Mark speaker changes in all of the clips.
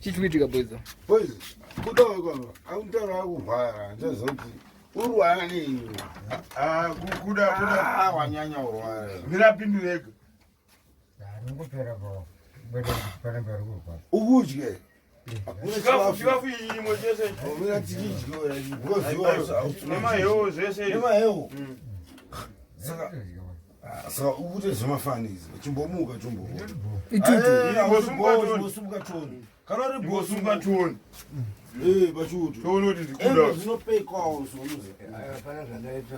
Speaker 1: Chiri kuitika, boys?
Speaker 2: Boys, kuda kwako akutaura akurwara, ndichaziva kuti urwara nei.
Speaker 3: Ah, kuda kuda.
Speaker 2: Ah, wanyanya urwara.
Speaker 3: Mirapindurega.
Speaker 4: Ndingopera pa bwede pane pari kurwadza.
Speaker 2: Ukudye.
Speaker 3: Chikafu, chikafu imwe chese.
Speaker 2: Mira tichidye.
Speaker 3: Nemahewo zvese.
Speaker 2: Nemahewo. Saka ukuite zvemafanisi, chimbomuka, chimbo.
Speaker 1: Itutu.
Speaker 2: Chimbosuka tioni. Kana uri
Speaker 3: Imbosunga tione.
Speaker 2: Eh, pachiutu.
Speaker 3: Tione kuti
Speaker 2: Ende
Speaker 3: ndikuda.
Speaker 2: zvinopfekwawo sonuze.
Speaker 4: Aiwa, pana zvandaita.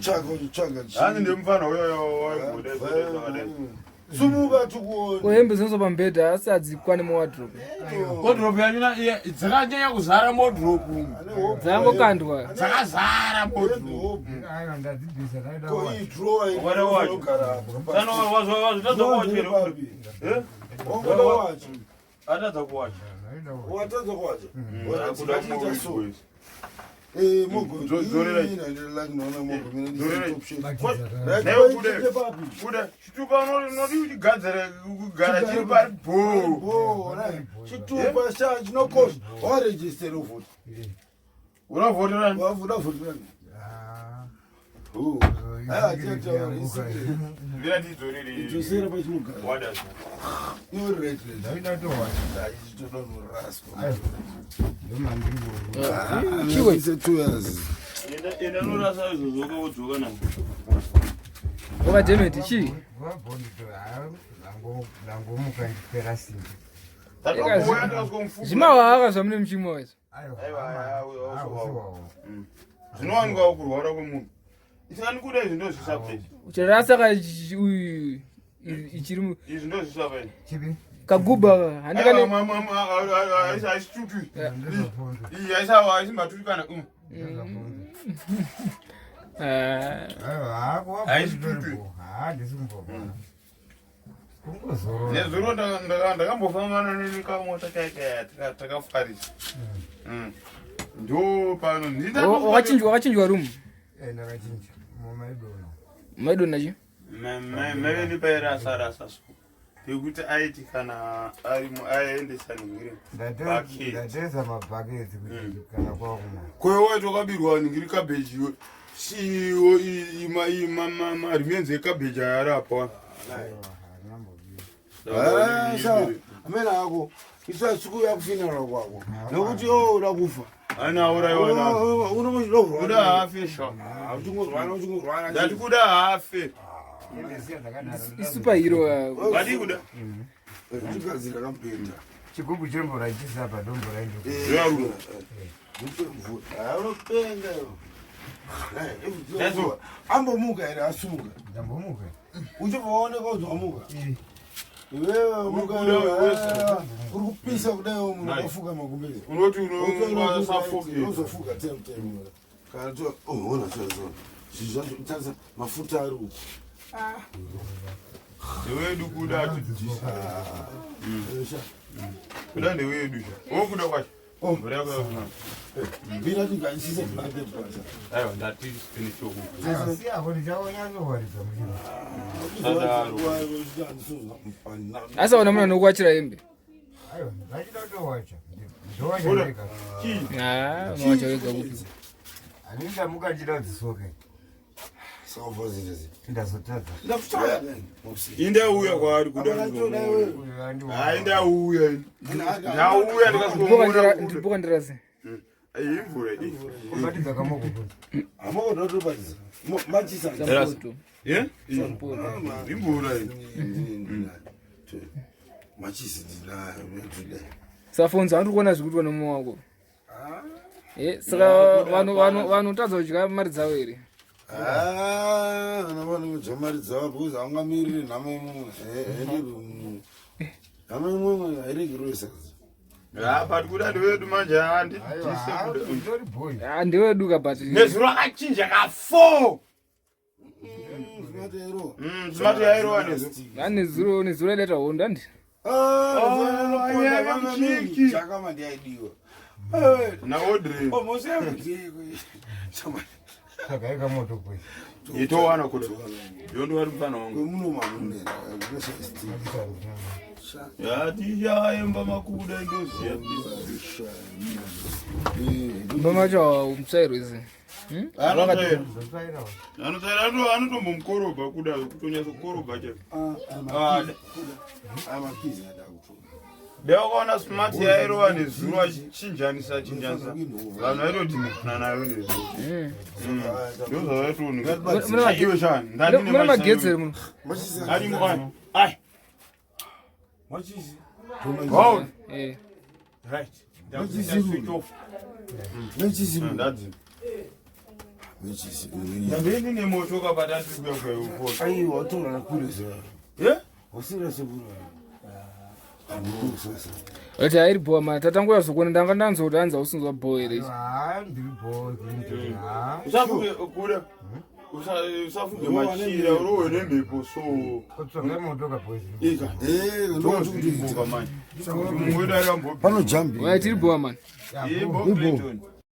Speaker 2: Tsvaga, tsvaga.
Speaker 3: Hanzi ndemufana uyoyo waigoda zvakadai.
Speaker 2: Sumuka tikuone.
Speaker 1: Ko hembe dzinoiswa pamubhedha asi hadzikwani muwardrobe?
Speaker 3: Wardrobe yachona iya dzakanyanya kuzara muwardrobe umu.
Speaker 1: Dzakangokandwa.
Speaker 3: Dzakazara muwardrobe.
Speaker 4: Aiwa, ndadzibvisa, ndaida
Speaker 2: Ko
Speaker 4: kuwacha.
Speaker 2: iyi drawer iyi
Speaker 3: Wada wacho.
Speaker 2: inogara apo.
Speaker 3: Sano wazvitadza kuwachera. Eh?
Speaker 2: Wangoda wacho.
Speaker 3: Atadza kuwacha.
Speaker 4: Ndaida kuwacha.
Speaker 2: Watadza kuwacha.
Speaker 3: Akuda
Speaker 2: Ngatiita so.
Speaker 3: kuwacha.
Speaker 2: Eh, mogo.
Speaker 3: Dzorera.
Speaker 2: Ii, like naona mogo. Mina
Speaker 3: Dzorera.
Speaker 2: ndisi top shape.
Speaker 4: Batidza
Speaker 2: Right,
Speaker 3: Nayo kude.
Speaker 2: paite papi.
Speaker 3: Kuda chitupa unodi uchigadzira kugara chiri pari bhoo.
Speaker 2: Bo, right. Chitupa sha chinokosha. Waregister uvhota.
Speaker 3: Unovhotera.
Speaker 2: Wavhuda vhoterani.
Speaker 4: Ah,
Speaker 2: Oh. Ah, ticha isike.
Speaker 3: Mira tidzorere.
Speaker 2: Idzosera pachinogara.
Speaker 3: Wada.
Speaker 2: Iwe right right.
Speaker 4: Ndaida kutowacha.
Speaker 2: Ah, ichitoda noraswa.
Speaker 4: Aiwa, ndomandiri kuona.
Speaker 1: Chiwe.
Speaker 2: It's a 2 years.
Speaker 3: Enda, enda norasa izvozvo wodzoka nazvo.
Speaker 1: Wakadhemeti chii?
Speaker 4: Ndangomuka ndipera simba.
Speaker 3: Tatokuuya ndikazomfuka.
Speaker 1: Zvimawaka zvamune muchimwa izvo.
Speaker 4: Aiwa,
Speaker 3: Aiwa, aiwa,
Speaker 4: hausiwawo.
Speaker 3: Zvinowanikwawo kurwara kwemunhu. Isani kuda izvi ndozvisapa izvi.
Speaker 1: Ucharasa ka uyu ichiri
Speaker 3: Izvi ndozvisapa izvi.
Speaker 4: Chipi?
Speaker 1: Kaguba handikane.
Speaker 3: Haisi tutu.
Speaker 4: Ndezvapondo.
Speaker 3: Iyi haisi matutu kana.
Speaker 4: Ndezvapondo.
Speaker 1: Ah,
Speaker 4: Aiwa, hako
Speaker 3: Haisi
Speaker 4: wabvunza
Speaker 3: tutu.
Speaker 4: uripo. Handisi kumbobva. Kungozorora.
Speaker 3: Nezuro ndakambofambana nekamota kaikaya takafarisa. Ndo pano.
Speaker 1: Wakachinjwa, wakachinjwa room?
Speaker 4: Eh, ndakachinja. Mumaidona.
Speaker 1: Maidona chi?
Speaker 3: Maive nepairasa rasa so pekuti aiti kana arimo aendesa ningiri bucket.
Speaker 4: Ndateza mabhaketi kuti kana kwakuna.
Speaker 3: Kwewe waiti wakabirwa ningiri kabheji iwe siwo marimenzi ekabheji aya ari apa.
Speaker 4: Aiwa, handinambobira.
Speaker 2: Ah, sawa. Amena ako. Isa siku yakufinala kwako. Nokuti oh uda kufa.
Speaker 3: Ana uraiwa na
Speaker 2: Unomuchida
Speaker 3: kuda hafe sha.
Speaker 2: Uchingorwara, uchingorwara.
Speaker 3: Ndati kuda hafe.
Speaker 4: Ndesiya zvakadaro.
Speaker 1: Isuperhero.
Speaker 3: Vadi kuda.
Speaker 2: Uchigadzira kamupenda.
Speaker 4: Chigubhu chembora chisapa dombora ndo.
Speaker 3: Zvarudo.
Speaker 2: Unopenga. Ambomuka here? Asumuka?
Speaker 4: Ndambomuka.
Speaker 2: Uchibvaoneka kuti wamuka.
Speaker 4: Eh.
Speaker 2: Iwewe muka.
Speaker 3: Uri kuda wese.
Speaker 2: Uri kupisa kudai, munhu akafuka magumbezi.
Speaker 3: Unoti unosafoke.
Speaker 2: Unozofuka tem tem kana to oh, ona so zvinhu zvacho, tarisa mafuta ari uku.
Speaker 3: Ndewedu kuda atidzisa.
Speaker 2: Sha.
Speaker 3: Kuda ndewedu sha wokuda kwacho.
Speaker 2: Oh.
Speaker 3: Mvura yako yakuna.
Speaker 2: Mbira tingaisise blanket pasa.
Speaker 3: Aiwa, ndati spini choku.
Speaker 4: Aiwa, siyako ndichaonyatsowaridza muchiro.
Speaker 3: Sadaro.
Speaker 1: Asi aona munhu anokuwachira hembe?
Speaker 4: Aiwa, ndachida kutowacha. Ndowacha
Speaker 3: Kuda.
Speaker 4: ndega.
Speaker 3: Chii?
Speaker 1: Ah, unowacha wega kupi?
Speaker 4: Handini ndamuka ndichida kudzisoka. Ndazotadza.
Speaker 3: Indauya kwaari kuda.
Speaker 2: Apana iwewe.
Speaker 4: Uyu andiwa.
Speaker 3: Hai, ndauya, ndauya ndikasvikomuona.
Speaker 1: Ndiripo kandirasi.
Speaker 3: Imvura iyi.
Speaker 4: Kubatidza kamoko kuti.
Speaker 2: Amakodotobatisa machisa.
Speaker 1: Sampoto.
Speaker 3: Ye?
Speaker 1: Sampoto.
Speaker 3: Imvura iyi.
Speaker 2: Machisi ndinayo.
Speaker 1: Safonzo handiri kuona zviri kuitwa nemumwe wako. Eh, saka vanhu vanhu vanotadza kudya mari dzavo here?
Speaker 2: Vana vanodya mari dzavo because haungamiriri nhamo imwe. Nhamo imwe hairegirwe sadza.
Speaker 3: Ha, but kuda ndewedu manje handidise.
Speaker 4: Aiwa,
Speaker 3: Kuda.
Speaker 4: nditori boy.
Speaker 1: Ah, ndeweduka, but
Speaker 3: Nezuro akachinja ka4.
Speaker 2: Zvimatero.
Speaker 3: Smart yairowa nezuro.
Speaker 1: Ah, nezuro, nezuro aidaita hondo handi.
Speaker 2: Chakama ndiyaidiwa.
Speaker 3: Naodre.
Speaker 4: Saka ikamoto kwese.
Speaker 3: Itowana kuda yondiwari mufana wangu.
Speaker 2: Kwemuno mamunera.
Speaker 3: Yatichaemba makuda ndoziya.
Speaker 1: Mba macho mutsvairo izi.
Speaker 3: Anotsvaira.
Speaker 4: Zvotsvairawo.
Speaker 3: Anotsvaira anotombomukorobha kuda kutonyatsokorobha chaiko.
Speaker 2: Amakizi adakutora.
Speaker 3: Dai wakaona smart yairova nezuro achichinjanisa chinjanisa. Vanhu vaitodhimikana nayo nezuro. Ndozvavaitooneka. Iwe shani, ndandine
Speaker 1: Mune magetsi here muno?
Speaker 3: Arimo ai. Ai.
Speaker 2: Machisi.
Speaker 3: Wow.
Speaker 1: Eh.
Speaker 3: Right. Ndakuita switch off.
Speaker 2: Machisi.
Speaker 3: Ndadzi.
Speaker 2: Machisi.
Speaker 3: Ndambeni ndine moto kabata ndiri kuya kuya
Speaker 2: Aiwa watora kure zera.
Speaker 3: Eh?
Speaker 2: Wasira sekuru.
Speaker 1: Ati hairi bhowa mani tatanguya zvokuona ndanga ndanzwa kuti hanzi hausinzwa bhowa here ichi.
Speaker 4: Ha, ndiri bho ndiri ha.
Speaker 3: Usafunge kuda. Usafunge machira urohwe nemhepo so.
Speaker 4: Kutsvaga moto kabhozi.
Speaker 3: Ika.
Speaker 2: Eh,
Speaker 3: Ndozvikuboka manje. Mumwe wedu ari ambo.
Speaker 2: Pano jambi.
Speaker 1: Waya tiri bhowa mani.
Speaker 3: Ibo Clayton.